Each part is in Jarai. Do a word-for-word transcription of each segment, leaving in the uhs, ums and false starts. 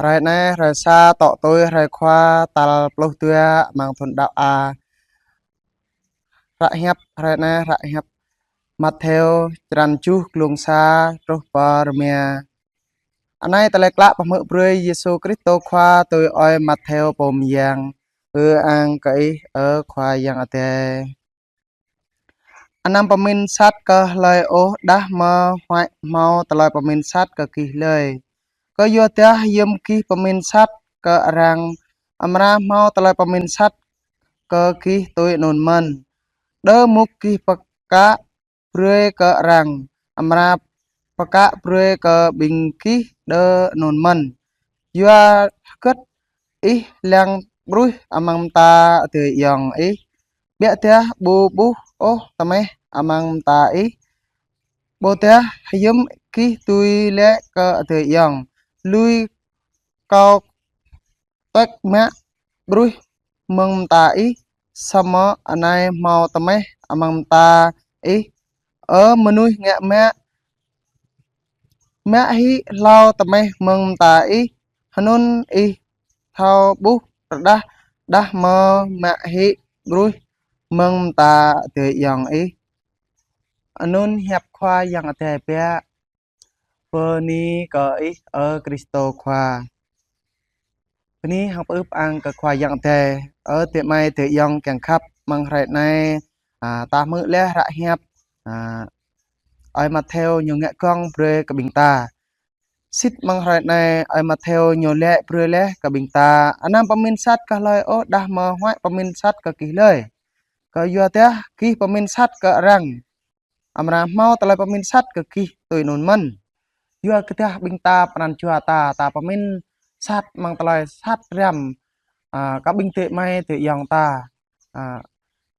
Hrơi anai, hrơi sa, tŏ tui hrơi Khua tal pluh dua amăng thun đăo A. Hră hiăp hrơi anai, hră hiăp Mattheo črăn tơjuh, glông sa truh pơ rơma. Anai tơlơi klă pơhmư̆ brơi Yêsu Kristô Khua tui ơi Mattheo pô mơyang. Ư-ang kơ Ih, ơ Khua Yang Adai. Anăm pơmĭn sat kơ hlơi ôh, đah mơ̆ huăi hmâo tơlơi pơmĭn sat kơ gih lơi. Kơyua dah hiư̆m gih pơmĭn sat kơ arăng, amra hmâo tơlơi pơmĭn sat kơ gih tui anŭn mơ̆n. Đơ mŭk gih pơkă brơi kơ arăng, amra pơkă brơi kơ ƀing gih đơ anŭn mơ̆n. Yua hơget ih lăng bruih amăng mơta adơi ayŏng ih, biă dah ƀu ƀuh ôh tơmeh amăng mơta ih, ƀôdah hiư̆m gih dưi laĭ kơ adơi ayŏng: Lui kâo tuăk mă bruih mơ̆ng mơta ih, samơ̆ anai hmâo tơmeh amăng mơta ih? Ơ mơnuih ngă mă, mă hĭ hlâo tơmeh mơ̆ng mơta ih, hơnŭn ih thâo ƀuh rơđah đah mơ̆ mă hĭ bruih mơ̆ng mơta adơi ayŏng ih. Anŭn hiăp Khua Yang Adai biă. Bơni kơ Ih, ơ Kristô Khua. Bơni hăng pơư pơang kơ Khua Yang Adai. Ơ adơi amai adơi ayŏng kiăng khăp, amăng hrơi anai, a, ta hmư̆ laih hră hiăp, a, ơi Mattheo ñu ngă gơ̆ng brơi kơ ƀing ta. Sĭt amăng hrơi anai, ơi Mattheo ñu laĭ brơi laih kơ ƀing ta: Anăm pơmĭn sat kơ hlơi ôh, đah mơ̆ huăi pơmĭn sat kơ gih lơi. Kơyua dah gih pơmĭn sat kơ arăng, amra hmâo tơlơi pơmĭn sat kơ gih tui anŭn mơ̆n. Yua kơ dah ƀing ta pran jua ta, ta pơmĭn sat amăng tơlơi sat răm, a, kơ ƀing adơi amai adơi ayŏng ta. A,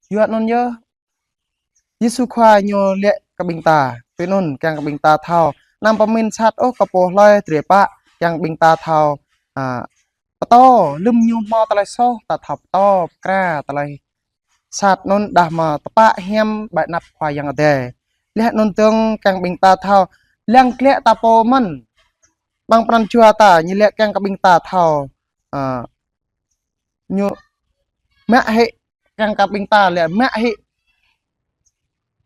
yua anŭn yơh, Yêsu Khua ñu laĭ kơ ƀing ta, tui anŭn kiăng kơ ƀing ta thâo, anăm pơmĭn sat ôh kơ pô hlơi drơi pă, kiăng ƀing ta thâo, a, pơtô, lơ̆m ñu hmâo tơlơi soh, ta thâo pơtô, pơkra tơlơi sat anŭn đah mơ̆ tơpă hiam ƀơi anăp Khua Yang Adai. Laih anŭn dơ̆ng kiăng ƀing ta thâo, lăng glaĭ ta pô mơ̆n. Amăng pran jua ta, ñu laĭ kiăng kơ ƀing ta thâo, a, ñu mă hĭ, kiăng kơ ƀing ta laĭ mă hĭ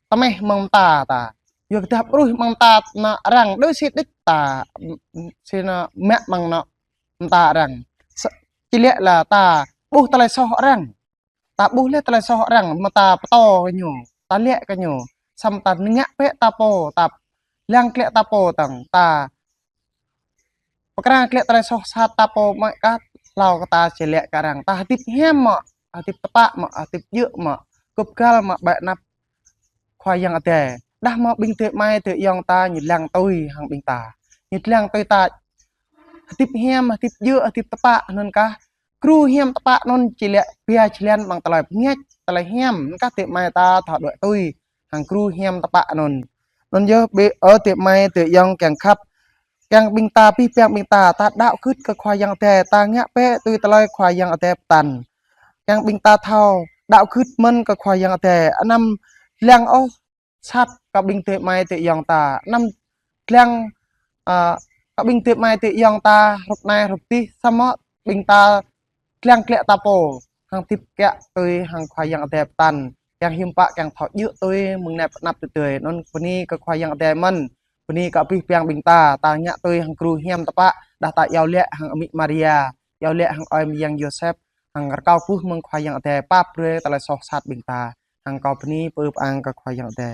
tơmeh mơ̆ng mơta ta. Yua kơ dah bruih mơ̆ng mơta ană arăng, đơ sĭt đĕč ta, sĭt anŭn mă mơ̆ng ană mơta arăng. Sĭt či laĭ lĕ ta ƀuh tơlơi soh arăng. Ta ƀuh laih tơlơi soh arăng, mơ̆ ta pơtô kơ ñu, ta laĭ kơ ñu. Samơ̆ ta ngă bĕ ta pô, ta lăng glaĭ ta pô tơ̆ng, ta pơkra glaĭ tơlơi soh sat ta pô mơ̆ kah hlâo kơ ta či laĭ kơ arăng. Ta hơdip hiam mơ̆, hơdip tơpă mơ̆, hơdip djơ̆ mơ̆, gơ̆p găl mơ̆ ƀơi anăp Khua Yang Adai. Đah mơ̆ ƀing adơi amai adơi ayŏng ta ñu lăng tui hăng ƀing ta. Ñu lăng tui ta hơdip hiam, hơdip djơ̆, hơdip tơpă, anŭn kah gru hiam tơpă anŭn či laĭ ba jơlan amăng tơlơi pơngač, tơlơi hiam, anŭn kah adơi amai ta thâo đuaĭ tui hăng gru hiam tơpă anŭn. Anŭn yơh ƀing, ơ adơi amai adơi ayŏng kiăng khăp, kiăng ƀing ta, abih bang ƀing ta, ta đaŏ gưt kơ Khua Yang Adai, ta ngă bĕ tui tơlơi Khua Yang Adai pơtă. Kiăng ƀing ta thâo đaŏ gưt mơ̆n kơ Khua Yang Adai, anăm lăng ôh sat kơ ƀing adơi amai adơi ayŏng ta, anăm lăng, a, kơ ƀing adơi amai adơi ayŏng ta hrup anai hrup adih, samơ̆ ƀing ta lăng glaĭ ta pô, hăng hơdip kiăng tui hăng Khua Yang Adai pơtă, kiăng hiư̆m pă kiăng thâo djơ̆ tui mơ̆ng anai pơ anăp tơdơi. Anŭn bơni kơ Khua Yang Adai mơ̆n, bơni kơ abih bang ƀing ta, ta ngă tui hăng gru hiam tơpă, đah ta iâu laĭ hăng Amĭ Maria, iâu laĭ hăng ơi mơyang Yôsep, hăng rơkâo buh mơ̆ng Khua Yang Adai pap brơi tơlơi soh sat ƀing ta, hăng kâo bơni pơư pơang kơ Khua Yang Adai.